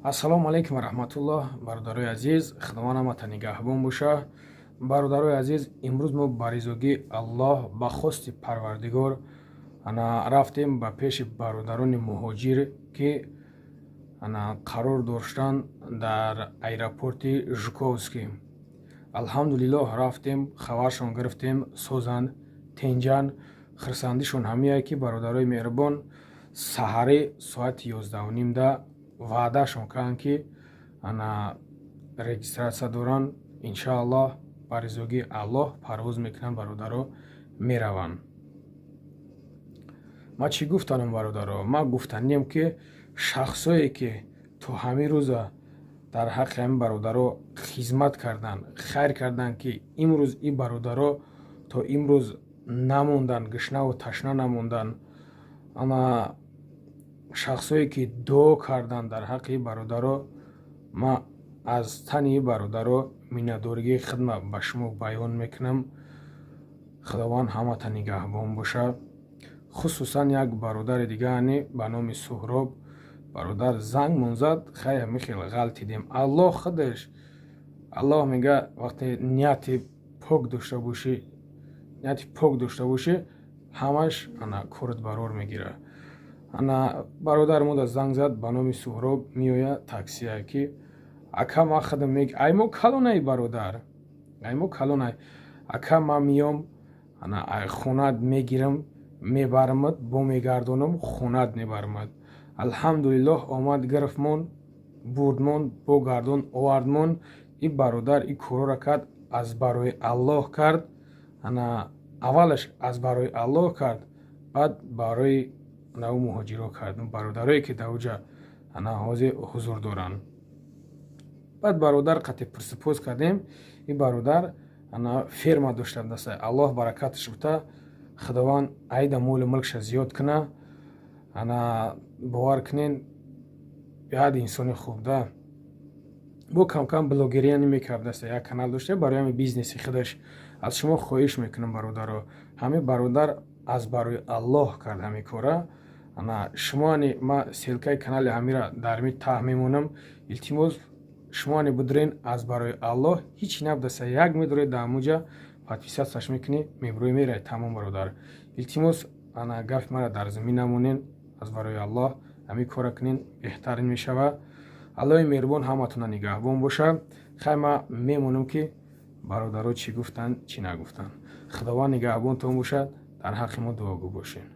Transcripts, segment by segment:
Ассалому алайкум ва раҳматуллоҳ, бародарои азиз, Худованд ҳамата нигаҳбон боша. Бародарои азиз, имрӯз мо ба ризогии Аллоҳ, ба хости Парвардигор ана рафтем ба пеши бародарони муҳоҷир, ки ана қарор доштанд дар аэропорти Жуковский. Алҳамдулиллоҳ, рафтем, хабаршон гирифтем, созанд, тенҷанд. Хирсандишон ҳамияе, ки бародарои меҳрубон саҳарӣ соати 11:30 ваъдашон карданд, ки ана регистрация доранд, иншааллоҳ, ба ризогии Аллоҳ парвоз мекунанд, бародаро мераванд. Ман чӣ гуфтанам, бародаро? Ман гуфтанем, ки шахсое, ки то ҳамин рӯза дар ҳаққи ҳамин бародаро хизмат карданд, хайр карданд, ки имрӯз ин бародаро то имрӯз намонданд, гушнаву ташна намонданд, ана шахсое, ки дуо карданд дар ҳаққи ин бародаро, ман аз тани ин бародаро миннатдоригии хидма ба шумо баён мекунам. Худованд ҳамата нигаҳбон бошад. Хусусан як бародари дигаани ба номи Суҳроб. Бародар занг монзад, хай, ҳамин хел ғалтидем. Аллоҳ худаш, Аллоҳ мега, вақте нияти пок дошта бошӣ, нияти пок дошта бошӣ, ҳамаш ана корат барор мегирад. Ана бародар мода занг зад ба номи Суҳроб, меояд таксия, ки ака, ман худам мег, ай мо калонай, бародар, ай мо калонай, ака, ман миём, ана ай хонат мегирам, мебарамад, бо мегардонам, хонат мебарамад. Алҳамдулиллоҳ, омад, гирифтмон, бурдмон, бо гардон овардмон. И бародар и корора кард, аз барои Аллоҳ кард. Ана аввалаш аз барои Аллоҳ кард, баъд барои ана ӯ муҳоҷиро кард, бародарое, ки дар уҷа ана ҳозир ҳузур доранд. Баъд бародар қати пурсупос кардем, ин бародар ана ферма дошта даста. Аллоҳ баракаташ бута, Худованд айда молу мулкша зиёд куна. Ана бовар кунен, беҳад инсони хуб да. Бо камкам блогерия намекард даста, як канал дошта барои ҳами бизнеси худаш. Аз шумо хоҳиш мекунам, бародаро, ҳамин бародар аз барои Аллоҳ кард ҳамин кора. Ана шумоани ма ссылкаи канали ҳамира дар ми таҳ мемонам. Илтимос, шумоани будурен, аз барои Аллоҳ, ҳичи набудаса, як медоред, дар ҳамуҷа подписаться ш мекунӣ, мебурӯи, мерай, тамом. Бародар, илтимос, ана гафи мара дар замин намонен, аз барои Аллоҳ ҳамин кора кунен, беҳтарин мешавад. Аллоҳи меҳрубон ҳаматона нигаҳбон бошад. Хай, ма мемонам, ки бародаро чӣ гуфтанд, чӣ нагуфтанд. Худованд нигаҳбонтон бошад, дар ҳаққи мо дуогӯ бошед.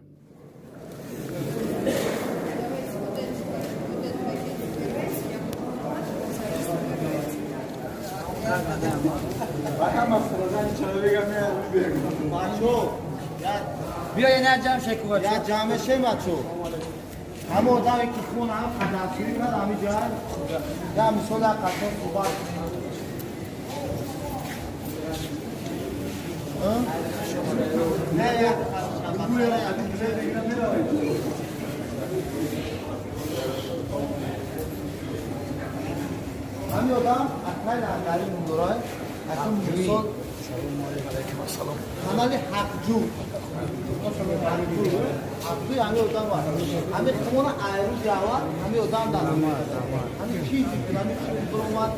Биё, ина ҷамъ шеку. Я ҷамъ ше, бачо. Ҳама одаме, ки хун ҳам қадамшӯӣ кард, ҳами ҷай я мисол як қатор суҳбат. Не, як ҳами одам акай лангари мундорай, акун мисол канали Ҳақҷӯ, Ҳақҷӯ, ҳами одам аст. Ҳами хона айрӯз равад, ҳами одам даст, ҳами чизи, ҳами чизи биромад,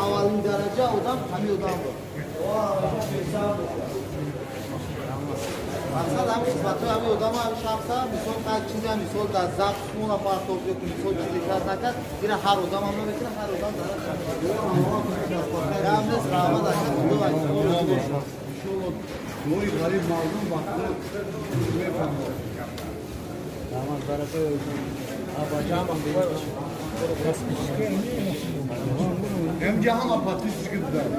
аввалин дараҷа одам ҳами одам буд. Мақсад ҳами хизматҳои ҳами одама, ҳами шахса, мисол ҳар чизе, мисол дар забт сумона партоб ё ки мисол чизе кард, накард, ира ҳар одам ҳам наметавонад, ҳар одам дар гап нест. Раҳмат, ака, Худо бошад. Мои ғариб мардум вақто мефаҳмад. Раҳмат, баракат. Ҳамҷа ҳама подписчики буданд.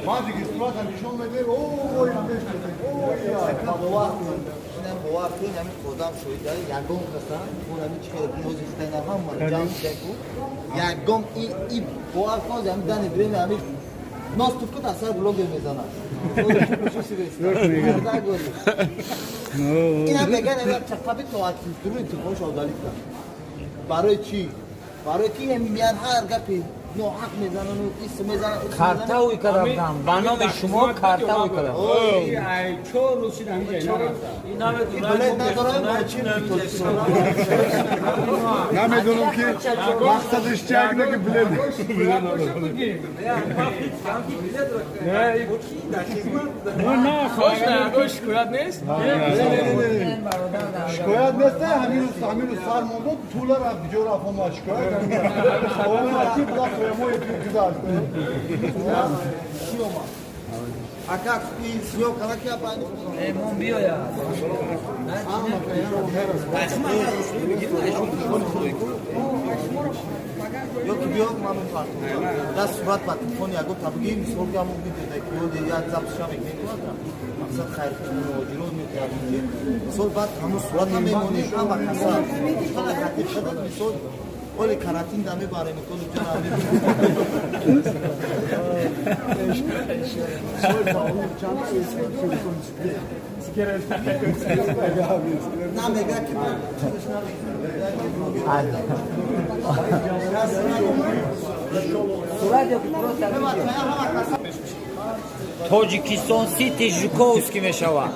Ман диги суратам нишон медиҳем, о вой, мешносем, о. Бовар кун, инам бовар кун, ҳамин одам шоҳида, ягон каса он ҳамин чи хеле ҳозир хитайна ҳама ҷамъ шудаку, ягон и бовар кун, ҳамин дани время ҳамин ноступ кун, аз сар блогер мезанад. Инам меган, чақаби то дуруи телефонш удалить кард. Барои чӣ? Барои ки миян ҳар гапи ноҳақ мезанану ис мезанан. Картауи кардам ба номи шумо, картауи кардам. 4 рӯз шид, ҳамин ҷай нарафта. Билет надорам, барои чӣ? Намедонам ки мақсадаш чи як ки билет. Шикоят нест? Шикоят нест, ҳамин рӯз сар мондод, пула рафт, ҷо рафт, омад шикоят. Чи буда тоямои гузашт. Ака, съёмка на кия байни? Меҳмон биёяд. Ё ки биё, ман мефаҳмам. Даст сурат ба телефон ягон та бигӣ, мисол ки ҳамон видео ки ёде як запись мекунем, мақсад хайрхоҳи муҳоҷирон мекардем ки мисол баъд ҳамон сурат намемонӣ, ҳама каса хела хатиб шадад, мисол оли карантин да мебарем, коли ҷара на мега ки Тоҷикистон Сити Жуковский мешавад.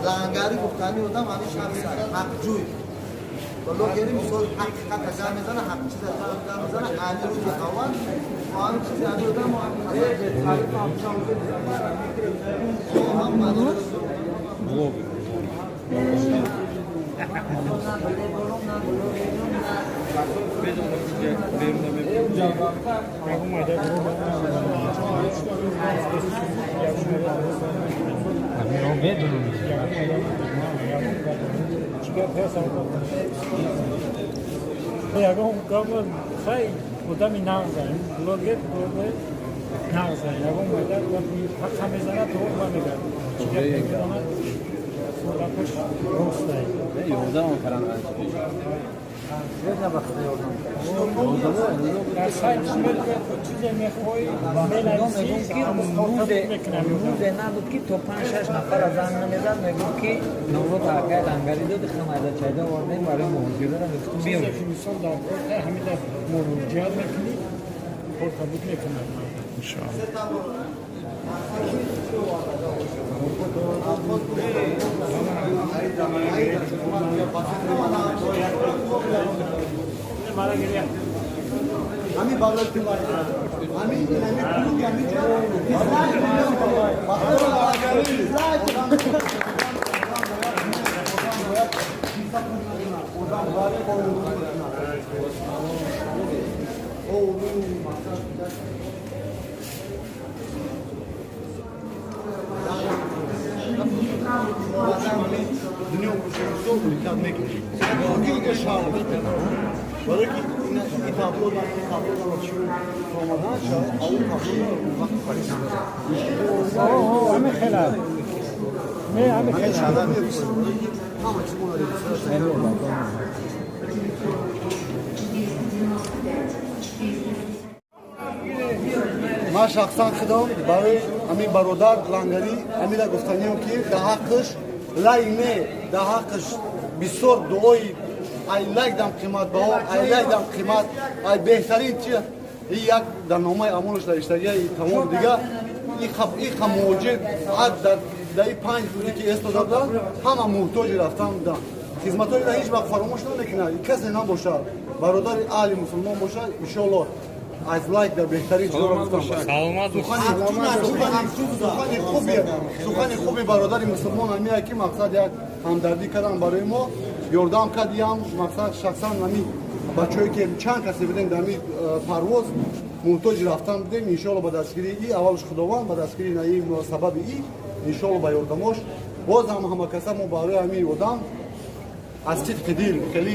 Лангари гуфтани одам ҳамин шахс ҳақҷӯй. Блогери мисол ҳақиқат агар мезана, ҳақ чиз агар мезана, ани рӯзи аввал ҳамин чиз ани одам Ягон гапа хай одами нағза, блогер блогер нағза, ягон майда ҳаққа мезанад, дурӯғ намегӯяд. Чӣ гап мезанад, гапаш рост аст. Дар сайт чизе мехоҳӣ менависӣ, Рӯзе набуд ки то 5-6 нафар занг намезад, мегуфт ки Наврӯз акай лангари доди, хамайда чайда овардем барои муҳоҷирона, мегуфтум биёр. Чизе ки мисол дар кор ҳамин муроҷиат мекунӣ, кор қабул мекунад. Ҳамин давлати ҳамин ҳамин клуби ҳамин ҷо дунё мулкият мекунӣ. Барои ки ин табло омадан ау табло вақт фаришта. Ҳамин хела. Не, ҳамин хела. Ман шахсан худам барои ҳамин бародар Лангарӣ ҳамира гуфтаниям ки дар ҳаққаш лай не, дар ҳаққаш бисёр дуои ай лайкдам қиматбаҳо, ай лайкдам қимат, ай беҳтарин чи и як дар номаи амонаш навиштагия и тамом дига иқа муҳоҷир дар и 5 рӯзе ки истода буданд, ҳама муҳтоҷи рафтан буданд. Хизматҳои ҳеҷ вақт фаромӯш намекунад. Касе набошад, бародари аҳли мусулмон бошад, иншоаллоҳ аз лайк дар беҳтарин чизро гуфтам. Сухани хуби бародари мусулмон ҳамия ки мақсад як ҳамдардӣ кардан барои мо, ёрдам кардиам, мақсад шахсан ҳамин бачаҳое ки чанд касе будем дар ҳамин парвоз муҳтоҷи рафтан будем, иншоалло ба дастгирии и аввалш Худованд, ба дастгирии на и сабаби и иншоалло ба ёрдамош боз ҳам ҳама каса мо барои ҳамин одам аз сидқи дил, хеле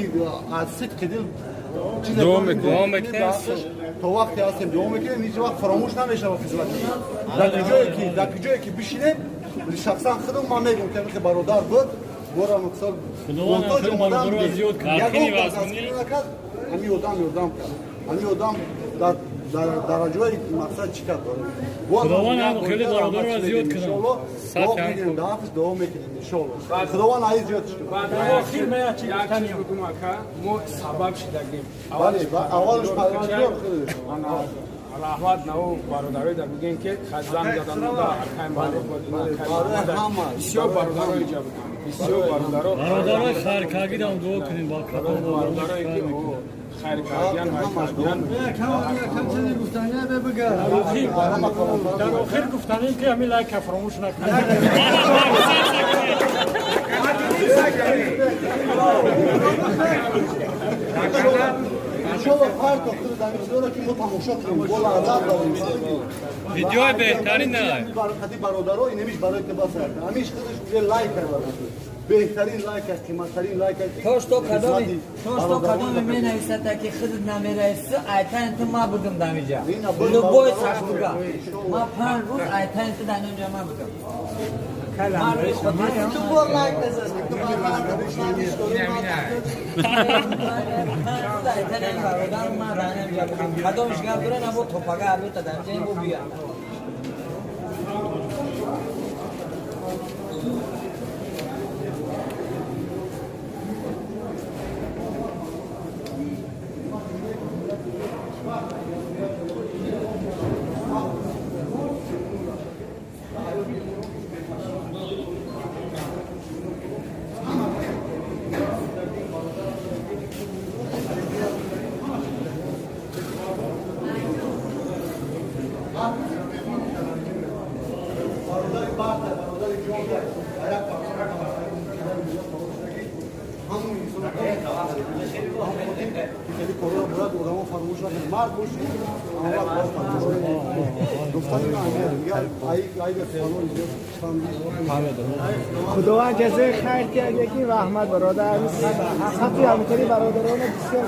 аз сидқи дил дуо мекунем. То вақте ҳастем дуо мекунем, ҳеҷ вақт фаромӯш намешавад хизмати. Дар куҷое ки бишинем, шахсан худам ман мегӯям ки ҳамин бародар буд, бора мақсад муҳтоҷ омадан ягон кас дастгирӣ накард, ҳамин одам ёрдам кард. Ҳамин одам дар дараҷаи мақсад чӣ кард? Худованд ҳам хеле бародарро зиёд кунад. Дуо мекунем, дар ҳаққаш дуо мекунем иншоалло. Худованд аиз зиёдш кунад. Охир ман як чиз Як гуфтанӣ. чиз бигӯм, ака, мо сабаб шидагем. Бале, аввалш парвардигор. Раҳмат наву бародарои дар бигӯем, ки занг задан акай Маъруф, бисёр бародаро иҷа буданд, бисёр бародаро. Бародарои хайркардагидам дуо кунем ба кадом. Бародарое ки хайр кардиян, вай кардиян. Дар охир гуфтанем, ки ҳамин лайка фаромӯш накунед. Иншолло, фарқ охир дар чизоро ки мо тамошо кунем, бо лаззат барем. Видеои беҳтарин не. Қади бародаро инамиш барои ки бас ҳамиш худаш уже лайк карда, беҳтарин лайк аст, қиматтарин лайк аст. То что кадоми, то что кадоми менависад, ки худат намераиси, айтани ту ма будам дамиҷа. Любой сашбуга. Ма 5 рӯз айтани ту дар инҷа ма будам. Ту бор лайк назад, ту бор. 5 рӯз айтани бародар ма дар инҷа будам. Кадомиш гап дора, набо топага албатта дар инҷа бо бия. Бародари барта, бародари ҷон, як ҳамон инсон хеле корро бояд одамо фаромӯш накунад. Мард бошӣ, ҳамавақт бояд фаромӯш накунӣ. Гуфтани айб суханони зиёд. Худованд ҷазои хайр диҳад яки раҳмат бародар, сафи ҳамкори бародарона бисёр.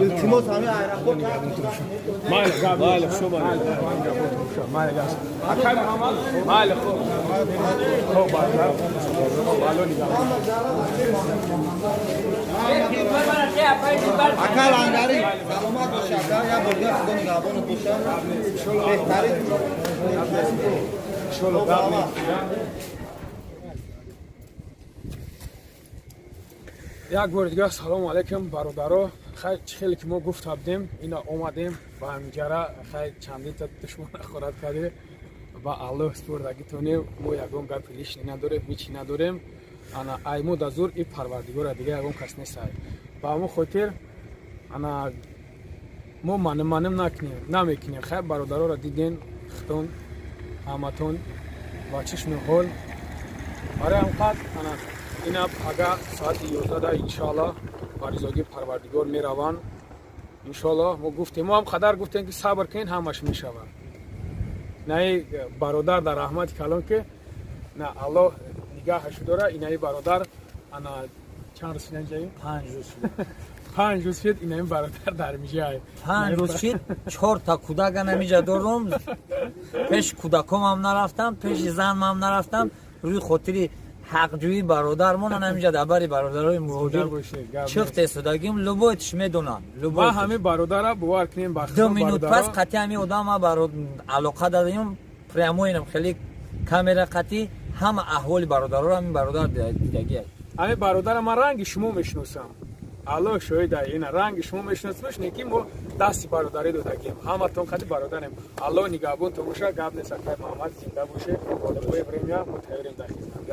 Илтимос, ҳамин аэропорт. Майли, гап, майли, шумо майли, гап, акай Муҳаммад, майли, хуб, хуб, бародар, алло нигоҳ. Ака Лангари, саломат боша, ака, як бор дигар Худо нигаҳбонат боша. Беҳтарин. Иншолло, гап нест. Як бори дигар салому алайкум, бародаро. Хай, чӣ хеле ки мо гуфта будем, ина омадем ба ҳамиҷара. Хай, чандинта душмана хорат кардем, ба Аллоҳ спурдагитонем. Мо ягон гапи лишний надорем, ҳичи надорем. Ана ай мо да зур и Парвардигора, дига ягон кас нестай. Ба ҳамон хотир ана мо маним маним накунем, намекунем. Хай, бародароро диден хитон ҳаматон ва чишми ҳол. Барои ҳамқад ана ина пага соати 11 иншоалло ба ризогии Парвардигор мераванд. Иншоалло, мо гуфтем, мо ҳам қадар гуфтем, ки сабр кунед, ҳамаш мешавад. Наи бародар дар раҳмати калон, ки на Аллоҳ нигаҳаш дора. Инаи бародар ана чанд рӯз шидан ҷаи? 5 рӯз шуд. 5 рӯз шуд, инаи бародар дар миҷай. 5 рӯз шид, чорта кӯдак намиҷа дорум. Пеши кӯдакомам нарафтам, пеши занмам нарафтам, рӯи хотири ҳақҷӯии бародармон намиҷа дар бари бародарои муҳоҷир чихте судагим. Любой тиш медонам. Ва ҳамин бародара бовар кунем ба 2 минут пас қатъи ҳамин одама алоқа дадем, прямой инам хеле камера қатъи ҳама аҳволи бародароро ҳамин бародар дидагиа. Ҳамин бародара ман ранги шумо мешиносам, Аллоҳ шоҳида, ина ранги шумо мешиносмаш, не ки мо дасти бародарӣ додагем, ҳаматон қади бародарем. Аллоҳ нигаҳбонтон боша. Гап нест, акай Муҳаммад, зинда боше. Любое время мо тайёрем дар хизмат.